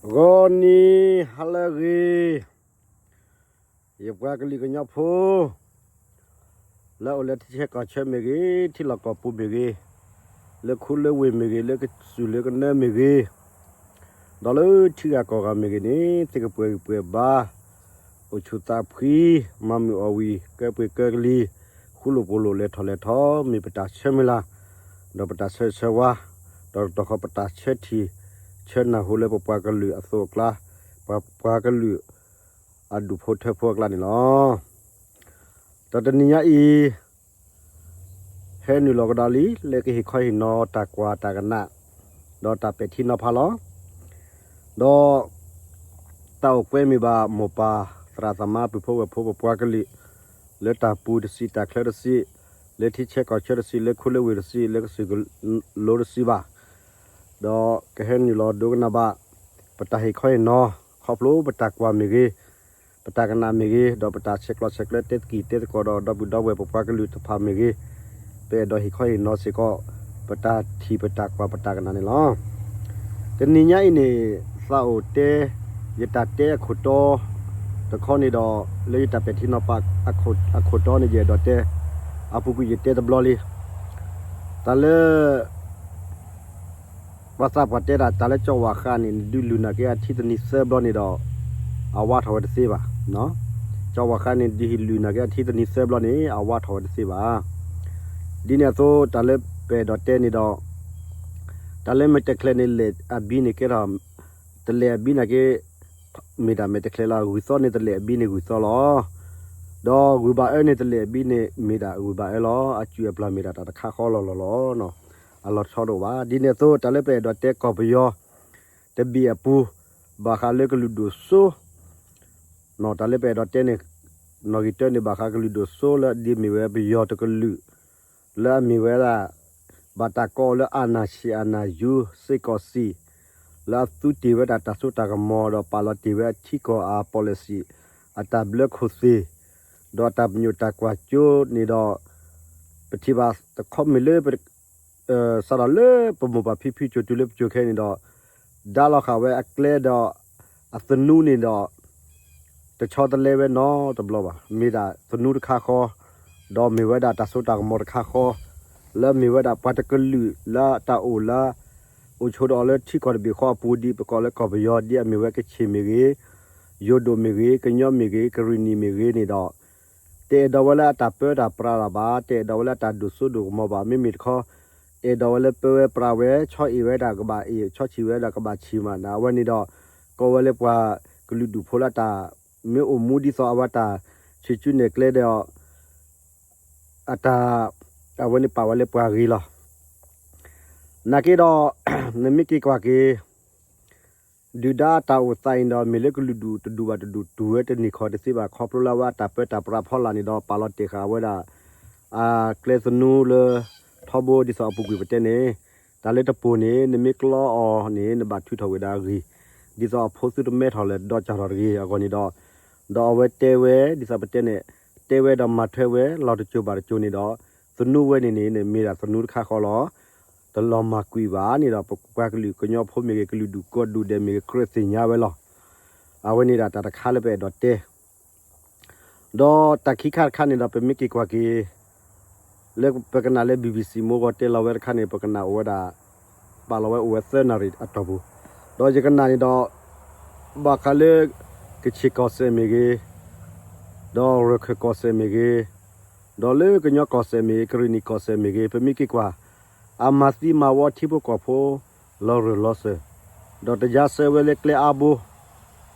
ဂီၤနံၤဟါလၢအဂ့ၤ, ယပှၤကလုာ်ကညီဖိ လၢအိၣ်လၢထံဆၢကီၢ်ဆၢမ့ၢ်ဂ့ၤ, ထံလီၢ်ကီၢ်ပူၤမ့ၢ်ဂ့ၤ, လၢခူလၢဝ့ၢ်မ့ၢ်ဂ့ၤ, လၢကစၢၢ်လၢကနၢမ့ၢ်ဂ့ၤ, ဒီးလၢထံဂၤကီၢ်ဂၤမ့ၢ်ဂ့ၤန့ၣ် သုကပှဲၤဂံၢ်ပှဲၤဘါ, အိၣ်ဆူၣ်သးဖှံ, မၤမုာ်အီၣ်ဝံၤ, ကဲပှ့ၤကဲကလံၤ, ဃူလိာ်ဖိးလိာ် လဲၤထီၣ်လဲၤထီ, မ့ၢ်ပတၢ်ဆၢမုၢ်လၢ်, ဒီးပတၢ်ဆၢဂ့ၤဆၢဝါ, ဒီးတတီၤဃီပတၢ်ဆၢထံၣ် ဆၢနၢ်ဟူလၢပပှၤကလုာ်အသိးအကျါ, ပပှၤကလုာ်အဒူၣ်ဖိထၢဖိအကျါန့ၣ်လီၤ. ဒီးတနံၤညါအံၤ ဟဲနုာ်လီၤကဒီးလံ လၢကဟ့ၣ်ခီဟ့ၣ်နီၤတၢ်ကွၢ်တၢ်ကနၣ်, ဒီးတၢ်ပဲာ်ထံနီၤဖးလီၤ. ဒီးတၢ်အိၣ်ကွဲမ့ၢ်ဘၣ်မိၢ်ပၢ်သရၣ်သမါ ပုၢ်ဖိဝဲၢ်ဖိ ပပှၤကလုာ် လၢတၢ်ပူၤတစံး တၢ်ချၢတစံး, လၢထံဆၢကီၢ်ဆၢတစံး, လၢခူလၢဝ့ၢ်တစံး, လၢကစၢၢ်ကလိတစံးဘၣ်. ဒီးကဟဲနုာ်လီၤဒိကနၣ်ဘၣ် ပတၢ်ဟ့ၣ်ခီဟ့ၣ်နီၤ, ခီဖျိပတၢ်ကွၢ်မ့ၢ်ဂ့ၤ, ပတၢ်ကနၣ်မ့ၢ်ဂ့ၤ, ဒီးပတၢ်ဆဲးကျိးဆဲးကျၢ တဲသကိးတဲသကိးဒီး ဒီပုၢ်ဒီဝဲၢ် ပပှၤကလုာ်တဖၣ်မ့ၢ်ဂ့ၤ, ပအဲၣ်ဒိးဟ့ၣ်ခီဟ့ၣ်နီၤစ့ၢ်ကီး ပတၢ်ထံၣ်ပတၢ်ကွၢ်ပတၢ်ကနၣ်န့ၣ်လီၤ. တနံၤညါအံၤန့ၣ် သးအိၣ်တဲ ယတၢ်တဲအခိၣ်တီတခီန့ၣ်ဒီး လၢယတၢ်ပဲာ်ထံနီၤဖးအခိၣ်တီန့ၣ် ယအဲၣ်ဒိးတဲ, အပူၤကွံာ်ယတဲတဘျီလံ. တၢ်လၢ ပှၤသးပှၢ်တဲဒၣ် တၢ်လၢကၠီဝၤဃါန့ၣ် နဒုးလုၢ်နၤက့ၤအထံတနံၤသၢဘျီန့ၣ်ဒီး အဝါထီၣ်ဝဲတသ့ဘၣ်. ကၠီဝၤဃါန့ၣ် ဒုးဟ့ၣ်လုၢ်နၤက့ၤအထံတနံၤသၢဘျီန့ၣ် အဝါထီၣ်ဝဲတသ့ဘၣ်. ဒ်န့ၣ်အသိး တၢ်လၢပအဲၣ်ဒိးတဲန့ၣ်ဒီး တၢ်လၢမဲာ်တချဲးန့ၣ် လဲၤအဘံန့ၣ်ကဲထီၣ် တလဲၤအဘံန့ၣ်က့ မ့ၢ်ဒၣ်မဲာ်တချဲးလီၤ. ဂုၢ်သီန့ၣ် တလဲၤအဘံန့ၣ်ဂုၢ်သီလီၤ. ဒီးဂုၢ်ဘၣ်အၢန့ၣ် တလဲၤအဘံန့ၣ် မ့ၢ်ဒၣ်ဂုၢ်ဘၣ်အၢလီၤ. အစုၣ်အပျၢ်မ့ၢ်ဒၣ်တၢ်တခါဃီလီၤလီၤလီၤ. အလီၤဆီတအိၣ်ဘၣ်. ဒ်န့ၣ်အသိး တၢ်လၢပအဲၣ်ဒိးတဲကီၢ်ပယီၤ တဘ့ၣ်အပူၤ ဘၣ်ဃးလၢကလုာ်ဒိၣ်စိ တၢ်လၢပအဲၣ်ဒိးတဲန့ၣ် နီၣ်ဂံၢ်တၢန့ၣ် ဘၣ်ဃးကလုာ်ဒိၣ်စိလၢအဒ်မ့ၢ်ဝဲပယီၤတကလုာ် လၢအမ့ၢ်ဝဲဒၣ် ဘၣ်တၢ်ကိးလၢ အာဏာရှင် အာဏာယူ စစ်ကောင်စီ လၢအသူတ့ၢ်ဝဲဒၣ်တၢ်စိတၢ်ကမီၤ ဒီးပာ်လီၤတ့ၢ်ဝဲအထံကီၢ်အ policy အတၢ်ဘျၢခိၣ်သ့ၣ်, ဒီးအတၢ်ပညိၣ်တၢ်ကွၢ်စိန့ၣ်ဒီး ပထံၣ်ဘၣ်တခီမ့ၢ်လၢ စးထီၣ်လၢပမိၢ်ပၢ်ဖံဖု ကၠိၤတုၤလၢပကၠိၤခဲအံၤန့ၣ်ဒီး ဒါလီၤဃာ်ဝဲအကျဲဒီး အသနူန့ၣ်ဒီး တဆီတလဲဝဲနီတဘျီဘၣ်. မ့ၢ်ဒၣ်သနူတခါဃီ, ဒီးမ့ၢ်ဝဲဒၣ်တၢ်စိတၢ်ကမီၤတခါဃီ, လၢမ့ၢ်ဝဲဒၣ်ပှၤတကလုာ်လၢတၢ်အိၣ်လၢ အိၣ်ဆိးဒီးအီၤလၢထံကီၢ်တဘ့ၣ်ဃီအပူၤ ဒ်ပကိးလၢကီၢ်ပယီၤ ဒ်အမ့ၢ်ဝဲကခ့ၣ်မ့ၢ်ဂ့ၤ, ယိၤဒိၣ်မ့ၢ်ဂ့ၤ, ကညီမ့ၢ်ဂ့ၤ, ကရံၣ်နံၣ်မ့ၢ်ဂ့ၤန့ၣ်ဒီး တအဲၣ်ဒိးဝဲလၢအတၢ်ပၢတၢ်ပြးလၢၤဘၣ်, တအဲၣ်ဒိးဝဲလၢအတၢ်ဒိၣ်စိဒိၣ်ကမီၤဘၣ်. မ့မ့ၢ်တခီ အဲၣ်ဒိးဝဲလၢပၢဝဲပြးဝဲ, ဆီအ့ၣ်ဝဲဒၣ်ကဘၣ်အ့ၣ်, ဆီဆံၣ်ဝဲဒၣ်ကဘၣ်ဆံၣ်မးန့ၣ် အဝဲန့ၣ်ဒီး ကိးဝဲလၢပှၤကလုာ်ဒူၣ်ဖိလၢတၢ်မ့ၢ်အိၣ်မူဒ်သိးအဝဲတၢ်ဆံးစုနဲၣ်ကျဲဒီး အတၢ် အဝဲန့ၣ်ပာ်ဝဲလၢပှၤဂ့ၤလီၤ. နာ်က့ဒီး နမ့ၢ်က့ၤကွၢ်က့ၤ ဒုၣ်ဒါအတၢ်အိၣ်သးအံၤဒီး မ့ၢ်လၢကလုာ်ဒူၣ်တဒူၣ်ဘၣ်တဒူၣ် တူၢ်ဝဲတန့ၢ်ခီတသ့ဘၣ် ခီဖျိလၢအဝဲအတၢ်ပၢတၢ်ပြးဖီလာ်န့ၣ်ဒီး ပာ်လီၤတဲာ်ဃာ်ဝဲဒၣ် အကျဲသနူလၢ ထီဘိဒ်သိးအပူၤကွံာ်ပတဲန့ၣ် တၢ်လၢတပိၢ်န့ၣ် နမ့ၢ်ကျီအီၤန့ၣ် နဘၣ်ထုးထီၣ်ဝဲဒၣ်အဂံၢ် ဒ်သိးအဖိသုတမဲထီၣ်လဲၤဒီးကၢ်ထီၣ်တဂ့ၤအဂီၢ်န့ၣ်ဒီး ဒီးအဝဲတဲဝဲ ဒ်သိးပတဲန့ၣ် တဲဝဲဒီးမၤထွဲဝဲ လီၤတစိၤဘၣ်တစိၤန့ၣ်ဒီး သနူဝဲန့ၣ်န့ၣ် မ့ၢ်ဒၣ်သနူတခါဃီလီၤ. တလီၤမၢ်ကွံာ်ဘၣ်န့ၣ်ဒီး ပပှၤကလုာ်ကညီဖိမ့ၢ်ဂ့ၤ ကလုာ်ဒူၣ်ကိးဒူၣ်ဒဲးမ့ၢ်ဂ့ၤ ကြၢးသ့ၣ်ညါဝဲလီၤ. အဝဲန့ၣ်ဒၣ်တၢ်တခါလၢပအဲၣ်ဒိးတဲ ဒီးတၢ်ခံခါတခါန့ၣ်ဒီး ပမ့ၢ်က့ၤကွၢ်က့ၤ လၢပကနၣ်လၢ BBC မ့ၢ်ဂီၤတဲလီၤဝဲတခါန့ၣ် ပကနၣ်အိၣ်ဝဲဒၣ် ပာ်လီၤဝဲအိၣ်ဝဲသၢနၣ်ရံၣ်အတီၢ်ပူၤ, ဒီးယကနၣ်န့ၣ်ဒီး ဘၣ်ဃးလၢ ကခ့ၣ်ကီၢ်စဲၣ်မ့ၢ်ဂ့ၤ, ဒီးရခၢၣ်ကီၢ်စဲၣ်မ့ၢ်ဂ့ၤ, ဒီးလၢကညီကီၢ်စဲၣ်မ့ၢ်ဂ့ၤ ကရံၣ်နံၣ်ကီၢ်စဲၣ်မ့ၢ်ဂ့ၤ ပမ့ၢ်က့ၤကွၢ် အမၤသံမၤဝီထံဖိကီၢ်ဖိ လီၤရၢၢ်လီၤစၢၤ, ဒီးတယါဆၢဝဲလၢကျဲအါဘိ,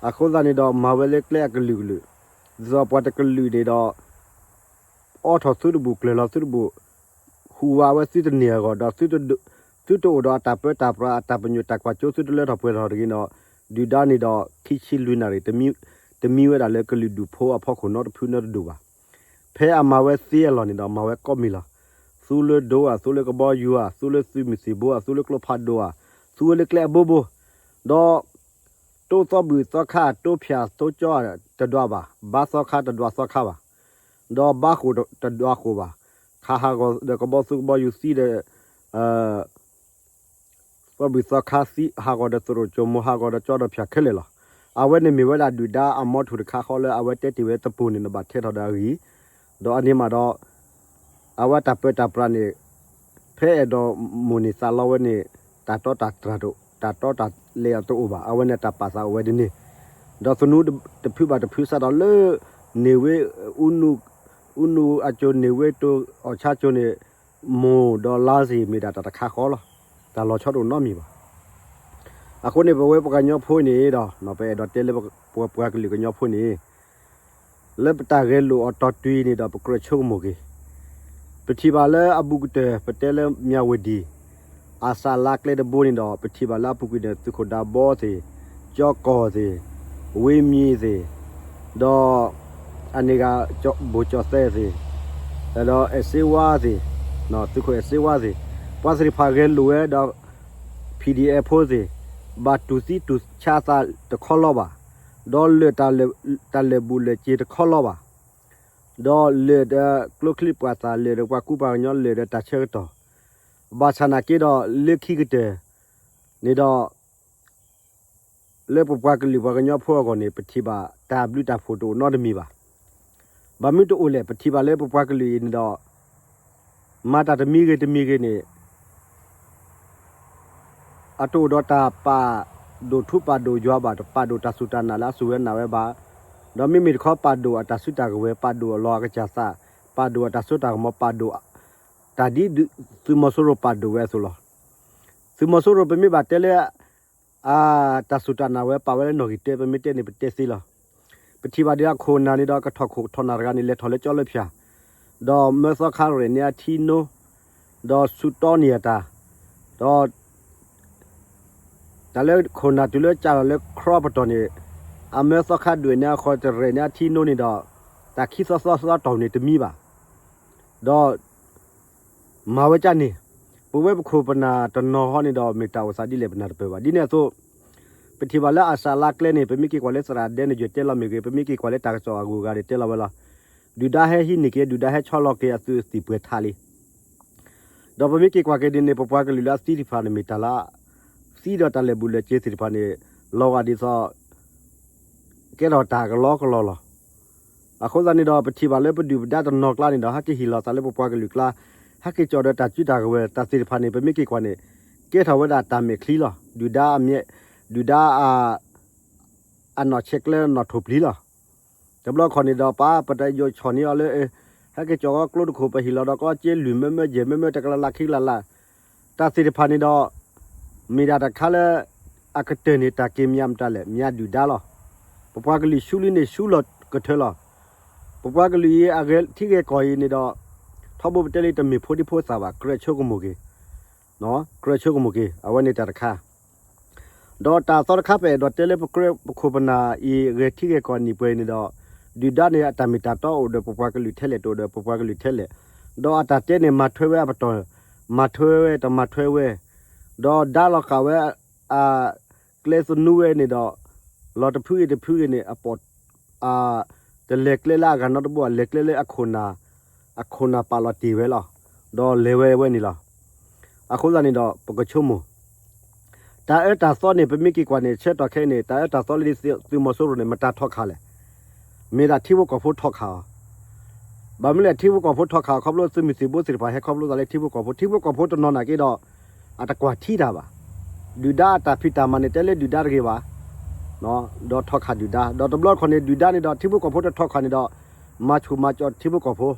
အဃိသတးန့ၣ်ဒီး မၤဝဲလၢကျဲအကလုာ်ကလုာ်, ဒ်သိးပှၤတကလုာ်န့ၣ်ဒီး အိးထီၣ်သုတဘူၣ်ကျၢၤလီၤသုတဘူၣ်, ဟူးဝးဝဲသုတန့ၢ်အဂီၢ်ဒီး သုတအိၣ်ဒီးအတၢ်ပၢတၢ်ပြး အတၢ်ပညိၣ်တၢ်ကွၢ်စိ သုတလၢထီၣ်ပှဲၤထီၣ်တဂ့ၤဒီး ဒုၣ်ဒါန့ၣ်ဒီး ခံဆံလွံၢ်နၣ်ရံၣ် တမံဝဲဒၣ်လၢကလုာ်ဒူၣ်ဖိအဖီခိၣ်နီတဖုနီတဒူၣ်ဘၣ်. ဖဲအမၤဝဲသ့အလီၢ်န့ၣ်ဒီး မၤဝဲကိးမံၤလီၤ. သူလၢဒိဧါ, သူလၢကဘီယူၤဧါ, သူလၢသုးမုၢ်သံၣ်ဘိဧါ, သူလၢကျိဖးဒိၣ်ဧါ, သူဝဲလၢကျဲအဘိဘိ, ဒီး တိသီဘူၣ်သီခါ တိဖၠၣ်သီကၠီတဒွးဘၣ်, ဘါသီခါတဒွးသီခါဘၣ်, ဒီးဘါဃိၣ်တဒွးဃိၣ်ဘၣ်, ခးဟးဂီၤဒီးကဘီသူကဘီယူၤသံဒီး သ ပှၤဘုၣ်သီခါသံ ဟးဂီၤဒီးသရိာ်ကၠိမိၤ ဟးဂီၤဒီးကၠီဒီးဖၠၣ်ခဲလၢာ်လီၤ. အဝဲန့ၣ်မ့ၢ်ဝဲဒၣ်ဒုၣ်ဒါအမီထူၣ်တခါဃီလၢအဝဲတဲတ့ၢ်ဝဲသပူၤန့ၣ် နဘၣ်ထဲထီၣ်ဒီးအဂံၢ်, ဒီးအန့ၣ်မးဒီး အဝဲတၢ်ပၢတၢ်ပြးန့ၣ် ဖဲအဲၣ်ဒိးမိၣ်န့ၢ်သးလီဝဲန့ၣ် တၢ်တီတၢ်တြၢ်တ တၢ်တီတၢ်လဲၤအတအိၣ်ဘၣ်. အဝဲန့ၣ်တၢ်ပာ်သးအိၣ်ဝဲဒ်န့ၣ်, ဒီးသနူတဖုဘၣ်တဖုစးထီၣ်လၢ န့ၢ်ဝ့ အူနူအကၠိန့ၢ်ဝ့တိအီၣ်ဆါကၠိန့ၣ် မိၢ်ဒီးလါစ့ၢ်မ့ၢ်ဒၣ်တၢ်တခါဃီလီၤ. တၢ်လီၤဆီတအိၣ်နီတမံၤဘၣ်. အဃိန့ၣ် ပဝဲပှၤကညီဖိန့ၣ်ဒီး ပအဲၣ်ဒိးတဲလၢပပှၤကလုာ်ကညီဖိန့ၣ် လၢပတၢ်ဂဲၤလိာ်အီၤတီၤတွံၤန့ၣ်ဒီး ပကြၢးဆိကမိၣ်က့ၤ, ပထံၣ်ဘၣ်လၢအဘူးကတၢၢ် ပတဲလၢမၠၣ်ဝတံၣ် အစးလါကျဲတဘိန့ၣ်ဒီး ပထံၣ်ဘၣ်လၢအပူၤကွံာ်န့ၣ် သုးခိၣ်ဒးဘီသ့ၣ်, ကၠီကီၢ်သ့ၣ်, ဝ့မံၤသ့ၣ်, ဒီး အန့ၣ်ဂၤ ဘိၣ်ကၠီၣ်သဲးသ့ၣ်, ဒီးအဲၣ်စ့ဝါသ့ၣ်, သုးခိၣ်အဲၣ်စ့ဝါသ့ၣ်, ပှၤသ့ၣ်တဖၣ်ဂဲၤလိာ်ဝဲဒီး PDF ဖိသ့ၣ်, ဘၣ်တူၢ်သံတူၢ်ဆါသးတခီလီၤဘၣ်, ဒီးလၢာ်တၢ်လၢာ်ဘူၣ်လၢာ်စ့တခီလီၤဘၣ်, ဒီးလၢာ်ဒီးကျိချံမျိာ်သၣ် လၢာ်ဒီးပှၤကူပှၤကညီ လၢာ်ဒီးတၢ်ဆၢကတီၢ်, ဘၣ်ဆၣ်နာ်က့ဒီး လၢခံကတၢၢ်န့ၣ်ဒီး လၢပပှၤကလုာ်ပှၤကညီဖိအဂီၢ်န့ၣ် ပထံၣ်ဘၣ်တၢ်ဘျုးတၢ်ဖှိၣ်တအိၣ်နီတမံၤဘၣ်. ဘၣ်မနုၤတအိၣ်လဲၣ် ပထံၣ်ဘၣ်လၢပပှၤကလုာ်အံၤန့ၣ်ဒီး မၤတၢ်တမံၤဂ့ၤတမံၤဂ့ၤန့ၣ် အတအိၣ်ဒီးတၢ်ပာ်ဒိၣ်ထူပာ်ဒိၣ်ယွၤဘၣ်, ပာ်ဒိၣ်တၢ်စူၢ်တၢ်နာ်လၢအစူၢ်ဝဲနာ်ဝဲဘၣ်, ဒီးမ့မ့ၢ်တခီပာ်ဒိၣ်အတၢ်စုတၢ်ကဝဲၤ, ပာ်ဒိၣ်အလီၢ်အကစၢ်သး, ပာ်ဒိၣ်အတၢ်စိတၢ်ကမီၤ, ပာ်ဒိၣ်တၢ်ဒ်သုးမီၤစိရိၤပာ်ဒိၣ်ဝဲအသိးလီၤ. သုးမီၤစိရိၤပမ့ၢ်ဘၣ်တဲလၢ အတၢ်စူၢ်တၢ်နာ်ဝဲ ပာ်ဝဲလၢနီၣ်ဂံၢ်တၢ ပမ့ၢ်တဲန့ၣ်ပတဲသ့လီၤ. ပထံၣ်ဘၣ်ဒ်အခိၣ်နၢ်န့ၣ်ဒီး ကထီၣ်ခိၣ်ကထီၣ်နၢ်တဂၤန့ၣ် လဲၤထီၣ်လၢကၠီလၢဖၠၣ်, ဒီးမၢသီခါရဲၣ်န့ၢ်အထံနိ, ဒီးဆူတီန့ၢ်အတၢ်, ဒီး တၢ်လၢခိၣ်နၢ်တုၤလၢကးလီၤလၢခရီပတီၢ်န့ၣ်, အမၢသီခါဒွဲၣ်န့ၢ်အဃီတရဲၣ်န့ၢ်အထံနိန့ၣ်ဒီး, တၢ်ခံသီသီသီတီၢ်န့ၣ်တမံၤဘၣ်. ဒီး မၤဝဲကၢ်န့ၣ်, ပဝဲပခိၣ်ပနၢ်တနီၤဟီန့ၣ်ဒီး မ့ၢ်တၢ်အိၣ်သးဒ်လဲၣ်ပနၢ်တပၢၢ်ဘၣ်. ဒ်န့ၣ်အသိး ပထံၣ်ဘၣ်လၢအစးလါကျဲန့ၣ် ပမ့ၢ်က့ၤကွၢ်လၢသရၣ်ဒဲန့ၣ်ယွဲၢ်တဲလီၤမ့ၢ်ဂ့ၤ, ပမ့ၢ်က့ၤကွၢ်လၢတၢ်ကစီၣ်အဂုၤအဂၤန့ၣ်တဲလီၤဝဲလီၤ. ဒုၣ်ဒါဟဲဟံးန့ၢ်က့ၤ, ဒုၣ်ဒါဟဲဆီလီၤက့ၤအသုးသံၣ်ပှဲၤထးလံ. ဒီးပမ့ၢ်က့ၤကွၢ်က့ၤဒ်န့ၣ် ပပှၤကလုာ်လၢအသံတဖၣ်န့ၣ် မ့ၢ်တၢ်လၢ သံဒီးတၢ်လၢာ်ဘူၣ်လၢာ်စ့သ့ၣ်တဖၣ်န့ၣ် လီၤဂာ်ဒ်သိး ကဲထီၣ်တၢ်ကလီကလီလီၤ. အဃိသတးန့ၣ်ဒီး ပထံၣ်ဘၣ်လၢပဒုၣ်ပဒါတနီၤကျါန့ၣ်ဒီး ဟဲက့ၤဟ့ၣ်လီၤသးလၢပပှၤကလုာ်ကျါ, ဟဲက့ၤကၠီၣ်ဒီးတၢ်စုတၢ်ကဝဲၤ တၢ်သ့ၣ်တဖၣ်န့ၣ် ပမ့ၢ်က့ၤကွၢ်န့ၣ် ကဲထီၣ်ဝဲဒၣ်တၢ်မဲာ်ချံလီၤ. ဒုၣ်ဒါအမဲာ်, ဒုၣ်ဒါ အနီၢ်ဆဲးကျၢနီၢ်ထိၣ်ပျံၤလီၤ. တဘျီခီန့ၣ်ဒီး ပပတယိာ်ဆီၣ်န့ၢ်အီၤလၢ ဟဲက့ၤကၠီၣ်ဂီၤကျိတခိၣ် ပဟ့ၣ်လီၤဒီးကီက့လွံၢ်မၢမၢယဲၢ်မၢမၢ တကလးလးခံကလးလး, တၢ်သ့ၣ်တဖၣ်န့ၣ်ဒီး မ့ၢ်ဒၣ်တၢ်တခါလၢ အကတၢၢ်န့ၣ် တၢ်က့ၤမၠးမတၤလဲၣ်, မၠးဒုၣ်ဒါလီၤ. ပပှၤကလုာ်ဆူလံန့ၣ်ဆူလီၤကထၢလီၤ. ပပှၤကလုာ်အံၤအဂဲၤထံဂဲၤကီၢ်အံၤန့ၣ်ဒီး ထီဘိပတဲလၢတမ့ၢ်ဖိဒံဖိသၣ်ဘၣ်, ကြၢးဆိကမိၣ်က့ၤ, ကြၢးဆိကမိၣ်က့ၤ, အဝဲန့ၣ်တၢ်တခါ ဒီးတၢ်သီတခါ ပအဲၣ်ဒိးတဲလၢပကြၢးပခိၣ်ပနၢ်အံၤ ဂဲၤထံဂဲၤကီၢ်နံၣ်ပှဲၤအံၤန့ၣ်ဒီး ဒုၣ်ဒါန့ၣ် အတၢ်မ့ၢ်တၢ်တီအိၣ်ဒီးပပှၤကလုာ်ထဲလဲၣ်, တအိၣ်ဒီးပပှၤကလုာ်ထဲလဲၣ်, ဒီးအတၢ်တဲန့ၣ် မၤထွဲဝဲအပတီၢ်, မၤထွဲဝဲတမၤထွဲဝဲ, ဒီးဒါလီၤဃာ်ဝဲ အကျဲသနူဝဲန့ၣ်ဒီး လီၤတဖုဂ့ၤတဖုဂ့ၤန့ၣ် အပိာ် တလဲၤကျဲလၢအဂၤနီတဘိ အလဲၤကျဲလၢအခိၣ်နၢ်, အခိၣ်နၢ်ပာ်လီၤတ့ၢ်ဝဲလီၤ. ဒီးလဲၤဝဲဝဲန့ၣ်လီၤ. အဃိသတးန့ၣ်ဒီး ပကဆိကမိၣ် တၢ်အၢတၢ်သီန့ၣ် ပမ့ၢ်က့ၤကွၢ်န့ၣ် ဆၢကတီၢ်ခဲအံၤန့ၣ် တၢ်အၢတၢ်သီလၢဒ်သုးမီၤစိရိၤန့ၣ် မတၤထီၣ်ခးလဲၣ်. မ့ၢ်ဒၣ်ထံဖိကီၢ်ဖိထီၣ်ခးအီၤ. ဘၣ်မနုၤလဲၣ် ထံဖိကီၢ်ဖိထီၣ်ခးအီၤ ခီဖျိသုးမုၢ်သံၣ်ဘိသ့ၣ်တဖၣ် ဟဲခီဖျိသးလၢထံဖိကီၢ်ဖိ, ထံဖိကီၢ်ဖိတနီၤနာ်က့ဒီး အတကွၢ်ထံတၢ်ဘၣ်. ဒုၣ်ဒါအတၢ်ဖံးတၢ်မၤန့ၣ် တဲလၢဒုၣ်ဒါတဂ့ၤဘၣ် ဒီးထီၣ်ခးဒုၣ်ဒါ, ဒီးတဘျီတခီၣ်န့ၣ် ဒုၣ်ဒါန့ၣ်ဒီး ထံဖိကီၢ်ဖိတထီၣ်ခးန့ၣ်ဒီး မၤဆူၣ်မၤကၠီၣ်ထံဖိကီၢ်ဖိ,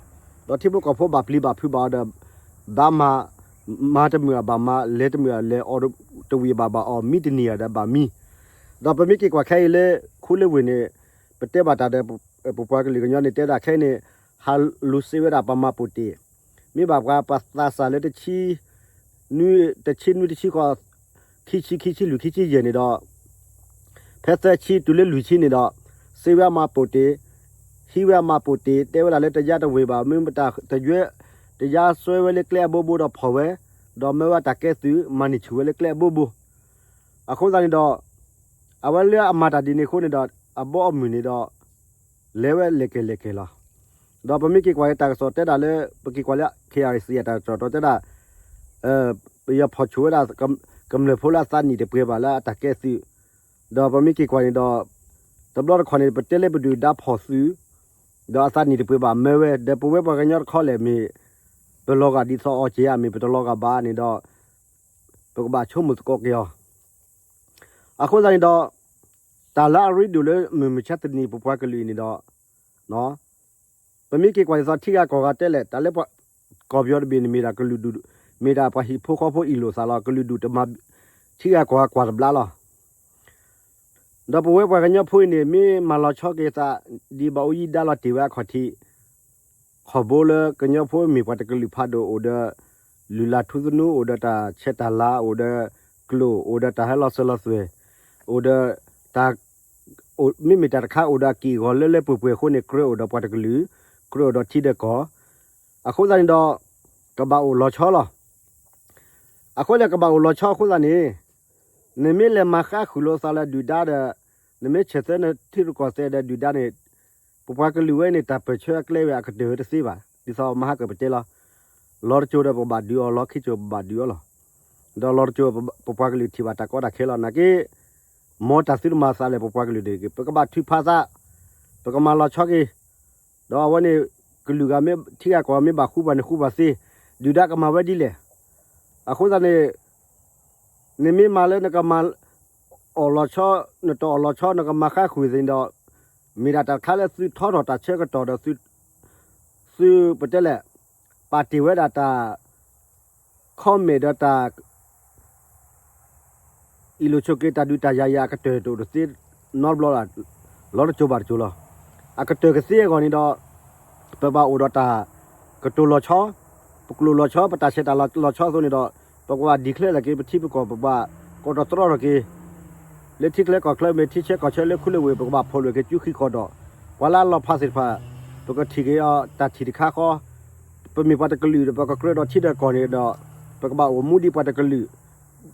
ဒီးထံဖိကီၢ်ဖိဘၣ်ပျံၤဘၣ်ဖုးဘၣ်အီၤဒီး ဘၣ်မၤ, မၤတမုာ်ဘၣ်မၤ, လဲၤတမုာ်လဲၤ, အီၣ်တဝံၤဘၣ်ဘၣ်အီၣ်, မံတနံၤဒီးဘၣ်မံ. ဒီးပမ့ၢ်က့ၤကွၢ်ခဲအံၤလၢ ခူလၢဝ့ၢ်န့ၣ် ပတဲဘၣ်တၢ်ဒီး ပပှၤကလုာ်ကညီန့ၣ် တဲဒၣ်ခဲအံၤန့ၣ် ဟးလူၤစ့ဝဲဒၣ်ပှၤမၤပိာ်တ့ၢ်, မ့ၢ်ဘၣ်ပှၤပသးစၢ်လၢ တဆံနွံတဆံဃီ ခံဆံ ခံဆံလွံၢ် ခံဆံယဲၢ်န့ၣ်ဒီး ဖဲသၢဆံတုၤလၢလွံၢ်ဆံန့ၣ်ဒီး စ့ဝဲအမၤပိာ်တ့ၢ်, ဟံးဝဲအမၤပိာ်တ့ၢ်, တဲဝဲဒၣ်လၢတယါတဝ့ၤဘၣ်, မ့ၢ်မတၤတယါစွဲဝဲလၢကျဲအဘိဘိဒီးဖီၣ်ဝဲ, ဒီးမၢဝဲတၢ်ကဲသုး မၤန့ၢ်ဆူၣ်ဝဲလၢကျဲအဘိဘိ. အဃိသတးန့ၣ်ဒီး အဝဲလၢအမၤတၢ်ဒ်န့ၣ်အဃိန့ၣ်ဒီး အဘီအမုၢ်န့ၣ်ဒီး လဲၤဝဲလဲၤကဲၤလဲၤကဲၤလီၤ. ဒီးပမ့ၢ်က့ၤကွၢ်လၢတၢ်ကစီၣ်တဲဒၣ်လၢ ပက့ၤကွၢ်လၢ KIC အတၢ်ကစီၣ်ဒီးတဲဒၣ် ပယီၤဖီၣ်ဆူၣ်ဝဲဒၣ် ကမျၢၢ်ဖိလၢအသးနံၣ်တပှဲၤဘၣ်လၢအတၢ်ကဲသုး, ဒီးပမ့ၢ်က့ၤကွၢ်န့ၣ်ဒီး တဘျီတခီၣ်န့ၣ် ပတဲလၢပဒုၣ်ဒါဖီၣ်သုး, ဒီးအသးနံၣ်တပှဲၤဘၣ်မၢဝဲ ဒီးပဝဲပှၤကညီတခီလဲၣ် မ့ၢ်ပလီၤဂာ်ဒ်သိးအီၤက့ၤဧါ, မ့ၢ်ပတလီၤဂာ်ဘၣ်န့ၣ်ဒီး ပကဘၣ်ဆိကမိၣ်သကိးက့ၤအီၤ. အဃိသတးန့ၣ်ဒီး တၢ်လၢအရ့ဒိၣ်လၢမုၢ်မဆါတနံၤ ပပှၤကလုာ်အံၤန့ၣ်ဒီး ပမ့ၢ်က့ၤကွၢ်ဒ်သိးထံဂၤကီၢ်ဂၤတဲလဲၣ် တၢ်လၢပှၤကီၢ်ပယီၤတဘ့ၣ်န့ၣ် မ့ၢ်ဒၣ်ကလုာ်ဒူၣ်, မ့ၢ်ဒၣ်ပှၤဟံၣ်ဖိဃီဖိအ့ၣ်လိာ်သးလီၤ. ကလုာ်ဒူၣ်တမၤ ထံဂၤကီၢ်ဂၤကွၢ်တဘျါလီၤ. ဒီးပဝဲပှၤကညီဖိအံၤန့ၣ် မ့ၢ်မၤလီၤဆီက့ၤသး ဒ်ဘၣ်အိၣ်ယံၤဒါလီၤတ့ၢ်ဝဲအခီၣ်ထံး ခီၣ်ဘိလၢကညီဖိမ့ၢ်ပှၤတကလုာ်ဖးဒိၣ် အိၣ်ဒီး လုၢ်လၢ်ထူသနူ အိၣ်ဒီးတၢ်ဆဲးတၢ်လၤ အိၣ်ဒီးကျိာ် အိၣ်ဒီးတၢ်ဟဲလီၤစၢၤလီၤသွဲၣ် အိၣ်ဒီးတၢ် မ့မ့ၢ်တၢ်တခါအိၣ်ဒီးအက့ၢ်အဂီၤလၢလၢပှဲၤပှဲၤအဃိန့ၣ် ကြၢးအိၣ်ဒီးပှၤတကလုာ်, ကြၢးအိၣ်ဒီးထံဒီးကီၢ်, အဃိသတးန့ၣ်ဒီး ကဘၣ်အိၣ်လီၤဆီလီၤ. အဃိန့ၣ်ကဘၣ်အိၣ်လီၤဆီအဃိသတးန့ၣ် နမ့ၢ်လဲၤမၤဃါဃုာ်လိာ်သးလၢဒုၣ်ဒါဒီး နမ့ၢ်ဆဲးသၢနထံရူၢ်ကီၢ်သဲးဒီးဒုၣ်ဒါန့ၣ် ပပှၤကလုာ်ဝဲန့ၣ် တၢ်ပၢၢ်ဆၢအကျဲဝဲအကတၢၢ်ဝဲတသ့ဘၣ်. ဒ်သိးမဟါကပတဲလီၤ, လီၤတစိၤဒီးပဘၣ်ဒုးအီၤ, လီၤခံစိၤပဘၣ်ဒုးအီၤလီၤ. ဒီးလီၤတစိၤပပှၤကလုာ်ထံၣ်ဘၣ်တၢ်ကီတၢ်ခဲလီၤ. နာ်က့ မ်တၢ်သုတမၤသးလဲၣ် ပပှၤကလုာ်န့ၣ် ပကဘၣ်ထုးဖးသး, ပကမၤလီၤဆီက့ၤ, ဒီးအဝဲန့ၣ် ကလုာ်ဂၤမ့ၢ်ထံဂၤကီၢ်ဂၤမ့ၢ်ဘၣ်ဃူဘၣ်န့ၣ်ဃူဘၣ်သ့, ဒုၣ်ဒါကမၤဝဲဒ်လဲၣ်. အဃိသတးန့ၣ် နမ့ၢ်မၤလၢနကမၤအီၣ်လီၤဆီ, နတအီၣ်လီၤဆီ နကမၤဃါဃုာ်သ့ၣ်န့ၣ်ဒီး မ့ၢ်ဒၣ်တၢ်တခါလၢသုထီထီၣ်တၢ်ဆၢကတီၢ်ဒီး သုပတဲလဲၣ် ပာ်တ့ၢ်ဝဲဒၣ်တၢ် ခီမဲာ်ဒီးတၢ် အ့ၣ်လိာ်ဆိးက့ၤတၢ်ဒုးတၢ်ယၤအံၤအကတၢၢ်တအိၣ်တသ့နီတဘျီလၢ်, လီၤတစိၤဘၣ်တစိၤလီၤ. အကတၢၢ်ကသ့အဂီၢ်န့ၣ်ဒီး ပဘၣ်အိၣ်ဒီးတၢ်ကတိၤလီၤဆီ, ပကျိာ်လီၤဆီ, ပတၢ်ဆဲးတၢ်လၤလီၤဆီအသိးန့ၣ်ဒီး ပကဘၣ် declare လီၤက့ၤပထံပကီၢ်, ပဘၣ်ကိးတြီထီၣ်က့ၤ လၢထံချၢကီၢ်ချၢ မ့ၢ်ထံဆၢကီၢ်ဆၢလၢခူလၢဝ့ၢ် ပကဘၣ်ဖီၣ်လိာ်က့ၤစုဃံးဃီၤဒီး ပှၤလၢအလီၤဖးသ့ၣ်တဖၣ် ပကထံၣ်က့ၤအီၤတၢ်ထံၣ်တခါဃီ, ပမ့ၢ်ပှၤတကလုာ်ဒီး ပကကြၢးဒီးထံဒီးကီၢ်န့ၣ်ဒီး ပကဘၣ်အိၣ်မူဒ်ပှၤတကလုာ်,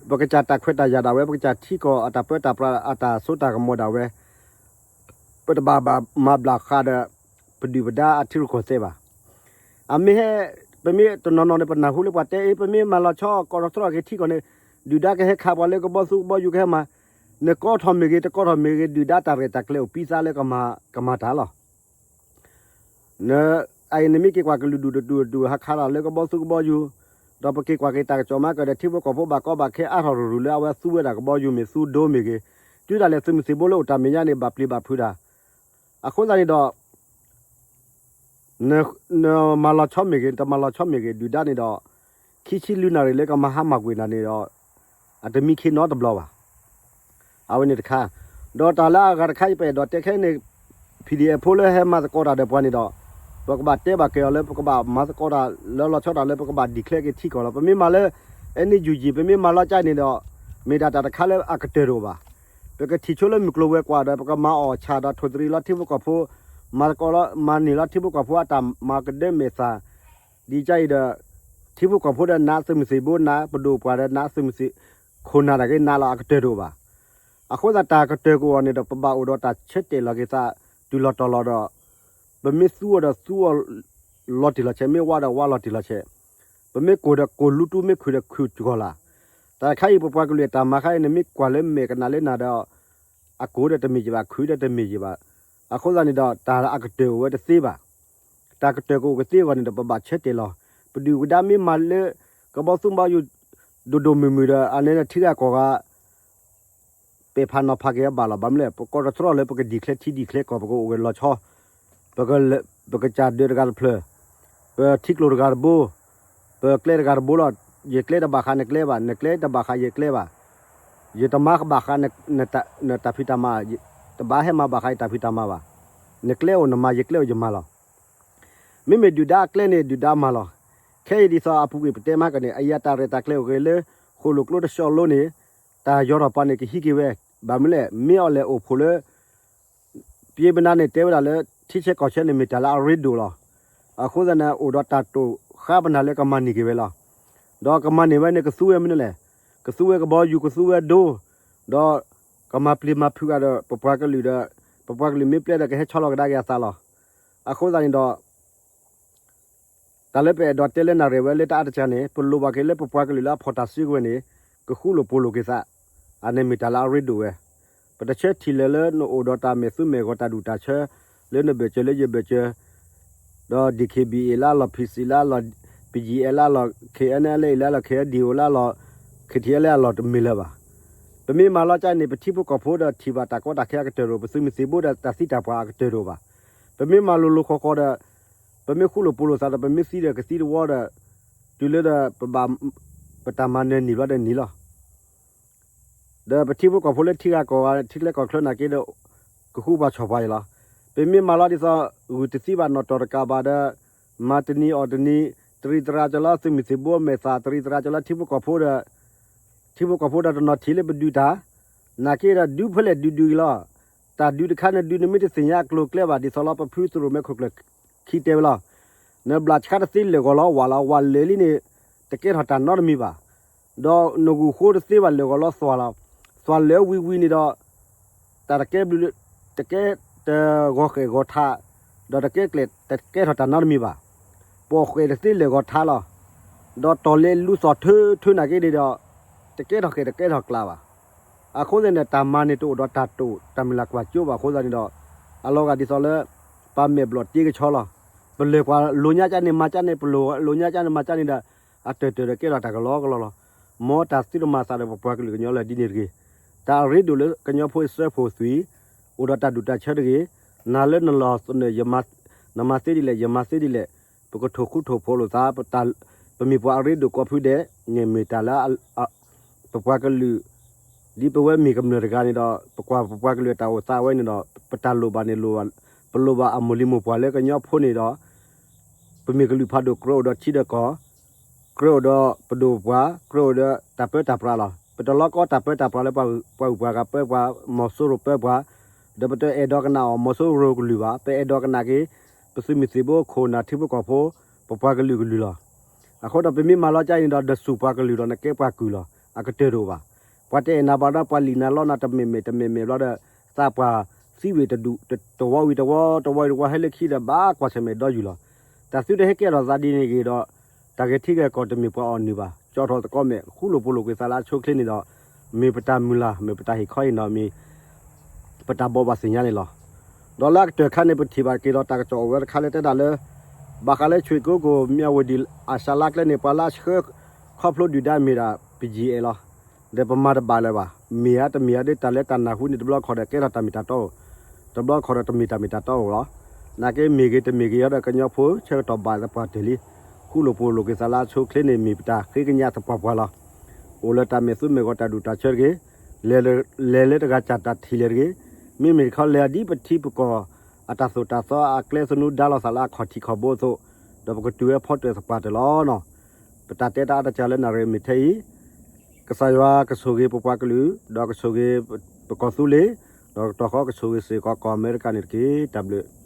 ပကစၢ်တၢ်ခွဲးတၢ်ယာ်ဒၣ်ဝဲ, ပကစၢ်ထံကီၢ်အတၢ်ပၢတၢ်ပြးအတၢ်စိတၢ်ကမီၤဒၣ်ဝဲ, ပတဘၣ်ဘၣ်မၤဘျးဃးဒီး ပဒုၣ်ပဒါအထံရူၢ်ကီၢ်သဲးဘၣ်. အမ့ၢ်ဟဲ, ပမ့ၢ်တနီၤနီၤန့ၣ် ပနၢ်ဟူလၢပှၤတဲအ့ၣ် ပမ့ၢ်မၤလီၤဆီကိးထီၣ်ထီၣ်က့ၤထံကီၢ်န့ၣ် ဒုၣ်ဒါကဟဲခးပှၤလၢကဘီသူကဘီယူၤကဟဲမၤ, နကိးထီၣ်မ့ၢ်ဂ့ၤ တကိးထီၣ်မ့ၢ်ဂ့ၤ ဒုၣ်ဒါတၢ်ရဲၣ်တၢ်ကျဲၤအိၣ်ပံသးလၢကမၤတၢ်လီၤ. အအံၤနမ့ၢ်က့ၤကွၢ်ကလုာ်ဒူၣ်တဒူၣ်တဒူၣ် ဟးခးတၢ်လၢကဘီသူကဘီယူၤ, ဒီးပက့ၤကွၢ်က့ၤတၢ်ကစီၣ်မၤကဒီး ထံဖိကီၢ်ဖိဘၣ်ကီဘၣ်ခဲအါထီၣ်ရူၤရူၤလၢအဝဲသူဝဲဒၣ်ကဘီယူၤမ့ၢ်သူဒိမ့ၢ်ဂ့ၤ, တုၤဒၣ်လဲာ်သုးမုၢ်သံၣ်ဘိလၢအိၣ်တၢ်မဲာ်ညါန့ၣ် ဘၣ်ပျံၤဘၣ်ဖုးတၢ်, အဃိသတးန့ၣ်ဒီး နမၤလီၤဆီမ့ၢ်ဂ့ၤ နတမၤလီၤဆီမ့ၢ်ဂ့ၤ ဒုၣ်ဒါန့ၣ်ဒီး ခံဆံလွံၢ်နၣ်ရံၣ်လၢကမၤဟါမၢ်ကွံာ်နၤန့ၣ်ဒီး အတမံခ့နီတဘျီဘၣ်. အဝဲန့ၣ်တခါ, ဒီးတၢ်လၢအဂၤတခါအံၤ ပအဲၣ်ဒိးတဲခဲအံၤန့ၣ် PDF ဖိလၢဟဲမၤသကိးတၢ်ဒီးပှၤန့ၣ်ဒီး ပကဘၣ်တဲဘၣ်က့ၤအီၤလၢ ပကဘၣ်မၤသကိးတၢ်လၢလီၤဆီတၢ်လၢ ပကဘၣ် declare က့ၤထံကီၢ်လီၤ. ပမ့ၢ်မၤလၢ NUG ပမ့ၢ်မၤလီၤကၢ်န့ၣ်ဒီး မ့ၢ်ဒၣ်တၢ်တခါလၢအကတၢၢ်တအိၣ်ဘၣ်. ပကထံၣ်ဆိလၢမုၢ်ကျိၤဝဲၤကွာ်ဒီး ပကမၤအီၣ်ဆၣ်ဒီးထိၣ်သရံးလီၤထံဖိကီၢ်ဖိ, မၤသကိးလီၤ မၤန့ၢ်လီၤထံဖိကီၢ်ဖိအတၢ်မၤကဒၢမဲာ်သၣ် ဒ်ကၢ်အံၤဒီး ထံဖိကီၢ်ဖိဒီးနး သုးမုၢ်သံၣ်ဘိနး ပဒိၣ်ပှၢ်ဒီးနး သုးမုၢ်သံၣ်ခိၣ်နၢ်တၢ်က့ၤနးလီၤ အကတၢၢ်တအိၣ်ဘၣ်. အဃိသတးတၢ်ကတၢၢ်ကအိၣ်န့ၣ်ဒီး ပဘၣ်အိၣ်ဒီးတၢ်ဆၢတဲာ်လီၤက့ၤသး တုၤလီၤတီၤလီၤဒီး ပမ့ၢ်သူအီၤဒီးသူအီၤ လီၤတံၢ်လီၤဆဲး မ့ၢ်ဝါဒီးဝါလီၤတံၢ်လီၤဆဲး, ပမ့ၢ်ကိၢ်ဒီးကိၢ် လူတူၢ်မ့ၢ်ခုၣ်ဒီးခုၣ်ကီၤလၢ်. တၢ်တခါအံၤ ပပှၤကလုာ်အတၢ်မၤခါအံၤ နမ့ၢ်ကွၢ်လၢမဲာ်ကနၣ်လၢနၤဒီး အကိၢ်ဒီးတမ့ၢ်ယဘၣ် ခုၣ်ဒီးတမ့ၢ်ယဘၣ်. အဃိသတးန့ၣ်ဒီး တၢ်အကတၢၢ်အိၣ်ဝဲတသ့ဘၣ်. တၢ်ကတၢၢ်ကအိၣ်ကသ့အဂီၢ်န့ၣ်ဒီး ပဘၣ်ဆၢတဲာ်လီၤ. ပဒုၣ်ပဒါမ့ၢ်မၤလၢ ကဘီသူဘီယူၤ ဒိၣ်ဒိၣ်မုၢ်မုၢ်ဒီး အန့ၣ်ထံဂၤကီၢ်ဂၤ ပဲာ်ဖးနီၤဖးက့ၤအဘၣ်လီၤ. ဘၣ်မနုၤလဲၣ် ပကိးတတြီၢ်လၢပက declare ထံ declare ကီၢ် ပကအိၣ်ဂၢၢ်လီၤဆီ, ပကစၢ်ဒၢးတဂၤတဖျၢၣ်, ပထံကျိတဂၤတဘိ, ပကျဲတဂၤတဘိလီၤ. ယကျဲတဘၣ်ဃးနကျဲဘၣ်, နကျဲတဘၣ်ဃးယကျဲဘၣ်. ယတမၤဘၣ်ဃး နတၢ်ဖံးတၢ်မၤ, တဘၣ်ဟဲမၤဘၣ်ဃးယတၢ်ဖံးတၢ်မၤဘၣ်. နကျဲအိၣ်နမၤ, ယကျဲအိၣ်ယမၤလီၤ. မ့မ့ၢ်ဒုၣ်ဒါအကျဲန့ၣ် ဒုၣ်ဒါမၤလီၤ. ခဲအံၤဒ်သိးအပူၤကွံာ်ပတဲမၤကန့ၣ် အယတၢ်ရဲၣ်တၢ်ကျဲၤအိၣ်ဂ့ၤလၢ ဃိၣ်လိာ်ကျိတဆှီလိန့ၣ် တၢ်ယီၤထီၣ်ပှၤန့ၣ် ကဟံးက့ၤဝဲ. ဘၣ်မနုၤလဲၣ် မ့ၢ်အီၤလဲၣ်အိၣ်ဖှိၣ်လၢ ပျ့ပနါန့ၣ် တဲဝဲဒၣ်လၢ ထံဆၢကီၢ်ဆၢန့ၣ် မ့ၢ်တၢ်လၢအရ့ဒိၣ်လီၤ. အဃိသတးန့ၣ် အိၣ်ဒီးတၢ်တိာ်ဃါပနၢ်လၢကမၤန့ၢ်က့ၤဝဲလီၤ. ဒီးကမၤန့ၢ်ဝဲန့ၣ် ကသူဝဲမနုၤလဲၣ်, ကသူဝဲကဘီယူၤ ကသူဝဲဒိ, ဒီးကမၤပျံၤမၤဖုးဂၤဒီး ပပှၤကလုာ်ဒီး ပပှၤကလုာ်မ့ၢ်ပျဲဒီး ကဟဲဆီလီၤကဒါက့ၤအသးလီၤ. အဃိသတးန့ၣ်ဒီး တၢ်လၢပအဲၣ်ဒိးတဲလၢနၣ်ရံၣ်ဝဲလၢတအါတစှၤန့ၣ် ပလိၣ်ဘၣ်က့ၤလၢပပှၤကလုာ်လၢအဖီၣ်တၢ်စုကဝဲၤန့ၣ် ကဃူလိာ်ဖိးလိာ်က့ၤသး, အန့ၣ်မ့ၢ်တၢ်လၢအရ့ဒိၣ်ဝဲ. ပတဆၢထံၣ်လၢၤလၢနအိၣ်ဒီးတၢ်မဲာ်သူမဲာ်ဂီၤတၢ်ဒူၣ်တၢ်ဆၢ လၢနဘၢၣ်စၢၤလၢယဘၢၣ်စၢၤ ဒီး DKBA လၢအလီၢ် PC လၢအလီၢ် BGF လၢအလီၢ် KNLA လၢအလီၢ် KNDO လၢအလီၢ် KTLA လၢအလီၢ်တမ့ၢ်လၢၤဘၣ်. ပမ့ၢ်မၤလီၤကၢ်န့ၣ် ပထံဖိကီၢ်ဖိဒီးထံၣ်ဘၣ်တၢ်ကီတၢ်ခဲအကတၢၢ်တအိၣ်, ပသုးမုၢ်သံၣ်ဘိဒီးတၢ်သံတၢ်ပှၢ်အကတၢၢ်တအိၣ်ဘၣ်. ပမ့ၢ်မၤလိၤလိၤဃီဃီဒီး ပမ့ၢ်ဃူလိာ်ဖိးလိာ်သးဒီး ပမ့ၢ်သံဒီးကသံတဝီဒီး တုၤလၢဒီး ပဘၣ် ပတၢ်မၤနၢၤန့ၢ်ဘျီဒီးန့ၢ်လီၤ. ဒီးပထံဖိကီၢ်ဖိလၢထံဂၤကီၢ်ဂၤ ထံချၢကီၢ်ချၢနာ်က့ဒီး ကဃူပှၤဆီၣ်ပှၤအံၤလီၤ. ပမ့ၢ်မၤလီၤဒ်သိး ဂုၢ်တသံဘၣ်နီၣ်တီၢ်တကးဘၣ်ဒီး မၤတနံၤအီၣ်တနံၤ တရံးတရၤကလီသုးမုၢ်သံၣ်ဘိမဲာ်သၣ် တရံးတရၤကလီထံဖိကီၢ်ဖိဒီး ထံဖိကီၢ်ဖိဒီးတနီၤထံၣ်လၢပဒုးတၢ် နာ်က့ဒီးဒုးဖဲလဲၣ်ဒုးဒုးအံၤလီၤ. တၢ်ဒုးတခါန့ၣ်ဒုးနမ့ၢ်တသ့ၣ်ညါအကျိၤအကျဲဘၣ် ဒ်သိးလီၤ ပဖုသရိာ်မဲခိၣ်ကျၢၢ်ခံတဲဝဲလီၤ. နဘျးဆါတသ့လၢာ်ဂီၤလီၤ ဝးလီၤ ဝးလၢာ်လံန့ၣ် တကဲထီၣ်တၢ်နီတမံၤဘၣ်. ဒီးနဂုၢ်ဃိတသ့ဘၣ်လၢာ်ဂီၤလီၤသွၣ်လီၤ. သွၣ်လၢာ်ဝံၤဝံၤန့ၣ်ဒီး တၢ်တကဲဘျုး တကဲတဂီၤဃဲၣ်ဂီၤထး ဒီးတကဲကျဲၣ် တကဲထီၣ်တၢ်နီတမံၤဘၣ်. ပိာ်ဃဲၣ်တသ့လၢာ်ဂီၤထးလီၤ. ဒီးတီၢ်လဲၤလူၤသွၣ်ထၢထၢနာ်က့န့ၣ်ဒီး တကဲထီၣ်ဃဲၣ်တကဲထီၣ်ကျးဘၣ်. အဃိသတးန့ၣ် တၢ်မၤန့ၣ်တအိၣ်ဒီးတၢ်တိာ် တၢ်မုၢ်လၢ်ကွၢ်စိဘၣ်အဃိသတးန့ၣ်ဒီး အလီၤဂာ်ဒ်သိးလၢ ပမဲာ်ဘျီၣ်တ့ကဆီလီၤ. ပလၢၢ်ကွၢ်လိာ်ညါကၢ်န့ၣ်မၤကၢ်န့ၣ် ပလိၣ်လိာ်ညါကၢ်န့ၣ်မၤကၢ်န့ၣ်ဒီး အတၢၢ်တၢၢ်ဒီးကဲထီၣ်တၢ်ကလီကလီလီၤ. မ်တၢ်သုတမၤသးဒီးပပှၤကလုာ်ကညီလၢာ်ဒ်န့ၣ်တဂ့ၤ. တၢ်အရ့ဒိၣ်လၢကညီဖိအစၢဖှိၣ်သွံၣ် အိၣ်ဒီးတၢ်ဒူၣ်တၢ်ဆၢတဂ့ၤ. နၤလၢနလီၢ်သနၢၣ် နမၤသ့ဒ်လဲၣ် ယမၤသ့ဒ်လဲၣ် ပကထိၣ်ဃူထိၣ်ဖိးလိာ်သး ပမ့ၢ်ပှၤအရ့ဒိၣ်ကိးဖုဒဲး န့ၣ်မ့ၢ်တၢ်လၢ ပပှၤကလုာ် ဒ်ပဝဲမ့ၢ်ကမျၢၢ်တဂၤန့ၣ်ဒီး ပကွၢ်ပပှၤကလုာ်အတၢ်အိၣ်သးဝဲန့ၣ်ဒီး ပတၢ်လိၣ်ဘၣ်န့ၣ် ပလိၣ်ဘၣ်အမိၢ်လံၤမိၢ်ပှၢ်လၢကညီဖိန့ၣ်ဒီး ပမ့ၢ်ကလုာ်ဖးဒိၣ်ကြၢးအိၣ်ဒီးထံဒီးကီၢ် ကြၢးအိၣ်ဒီးပဒိၣ်ပပှၢ် ကြၢးအိၣ်ဒီးတၢ်ပၢတၢ်ပြးလီၤ. ပတလီၤကီတၢ်ပၢတၢ်ပြးလၢပှၤဂုၤပှၤဂၤပၢပှၤ မီၤစိရိၤပၢပှၤ ဒီးပတအဲၣ်ဒိးကနၣ်အီၤ မီၤစိရိၤကလုၢ်ဘၣ်. ပအဲၣ်ဒိးကနၣ်က့ၤ ပသုးမုၢ်သံၣ်ဘိခိၣ်နၢ်ထံဖိကီၢ်ဖိ ပပှၤကလုာ်ကလုာ်လီၤ. အဃိဒီးပမ့ၢ်မၤလီၤကၢ်အံၤန့ၣ်ဒီး နစူၢ်ပှၤကလုာ်ဒီးနကဲပှၤကုၢ်လီၤ. အကတၢၢ်တအိၣ်ဘၣ်. ပှၤတအဲၣ်နၤဘၣ်ဒီး ပှၤလံၣ်နၤလီနၤတမ့ၢ်မ့ၢ်တမ့ၢ်မ့ၢ်ဘျီဒီး သးပှၢ်သံဝံၤတဒူၣ် တဝီဝံၤတဝီ တဝီဝံၤတဝီ ဟဲလၢခံဒီး ဘၣ်ကွၢ်ဆၢၣ်မဲာ်ဒီယူၢ်လီၤ. တၢ်သုတဟဲကဲထီၣ်သးဒ်န့ၣ်ဂ့ၤဒီး တၢ်ဂဲၤထံဂဲၤကီၢ်တမ့ၢ်ပှၤအီၣ်နုၢ်ဘၣ်. ကၠီထီၣ်သကိးမဲာ် ဃူလိာ်ဖိးလိာ်က့ၤသးလၢအဆိအချ့န့ၣ်ဒီး မ့ၢ်ပတၢ်မုၢ်လၢ် မ့ၢ်ပတၢ်ဟ့ၣ်ခီအံၤဒီးမ့ၢ် ပတၢ်ဘိးဘၣ်သ့ၣ်ညါန့ၣ်လီၤ. ဒီးလၢအကတၢၢ်ခါန့ၣ် ပထံၣ်ဘၣ်က့ၤဒီးတၢ်ကစီၣ်အိၣ်ဝဲတခါလၢတဲဒၣ်လၢ ဘၣ်ဃးလၢ ရွှေကုက္ကို မြဝတီ အစၢလါကျဲန့ၣ် ပှၤလၢအဆှၢခီဖျိဒုၣ်ဒါမ့ၢ်ဒၣ် ပယံၤအဲၣ်လီၤ. ဒီးပမၤတဘၣ်လၢၤဘၣ်. မ့ၢ်ဧါတမ့ၢ်ဧါဒီး တၢ်လၢတၢ်နၢ်ဟူန့ၣ် တဘျီခီၣ်ဒီး ကဲထီၣ်တၢ်မ့ၢ်တၢ်တီအိၣ်, တဘျီခီၣ်ဒီး တမ့ၢ်တၢ်မ့ၢ်တၢ်တီအိၣ်လီၤ. နာ်က့မ့ၢ်ဂ့ၤတမ့ၢ်ဂ့ၤဒီး ကညီဖိဆၢကတီၢ်ဘၣ်သပှၢ်တၢၢ်လံ. ဃူလိာ်ဖိးလိာ်က့ၤသးလၢအဆိအချ့န့ၣ် မ့ၢ်ပတၢ်ဃ့ကညးသပှၢ်ပှၢ်လီၤ. အိၣ်လၢတၢ်မဲာ်သူမဲာ်ဂီၤတၢ်ဒူၣ်တၢ်ဆၢတဂ့ၤ, လဲၤလၢတဂၤစၢ်တၢ်ထံၣ်လဲၣ်တဂ့ၤ, မ့မ့ၢ်တခီလဲၤဒ်ပထံပကီၢ် အတၢ်သိၣ်တၢ်သီအကျဲသနူဒါလီၤသးလၢအခီၣ်ထံးခီၣ်ဘိအသိး, ဒီးပကတုၤဝဲဖီတၢၢ်သပှၢ်တၢၢ်လီၤနီၤ. ပတၢ်တဲတၢ်အါတကးလၢနၣ်ရံၣ်မ့ၢ်ထဲအံၤ, ကစၢ်ယွၤကဆိၣ်ဂ့ၤပပှၤကလုာ်, ဒီးကဆိၣ်ဂ့ၤပကီၢ်သူလ့ၤ, ဒီးတကတီၢ်ဃီကဆိၣ်ဂ့ၤစ့ၢ်ကီးကီၢ်အမဲရကၤန့ၣ်တက့ၢ်. တၢ်ဘျုး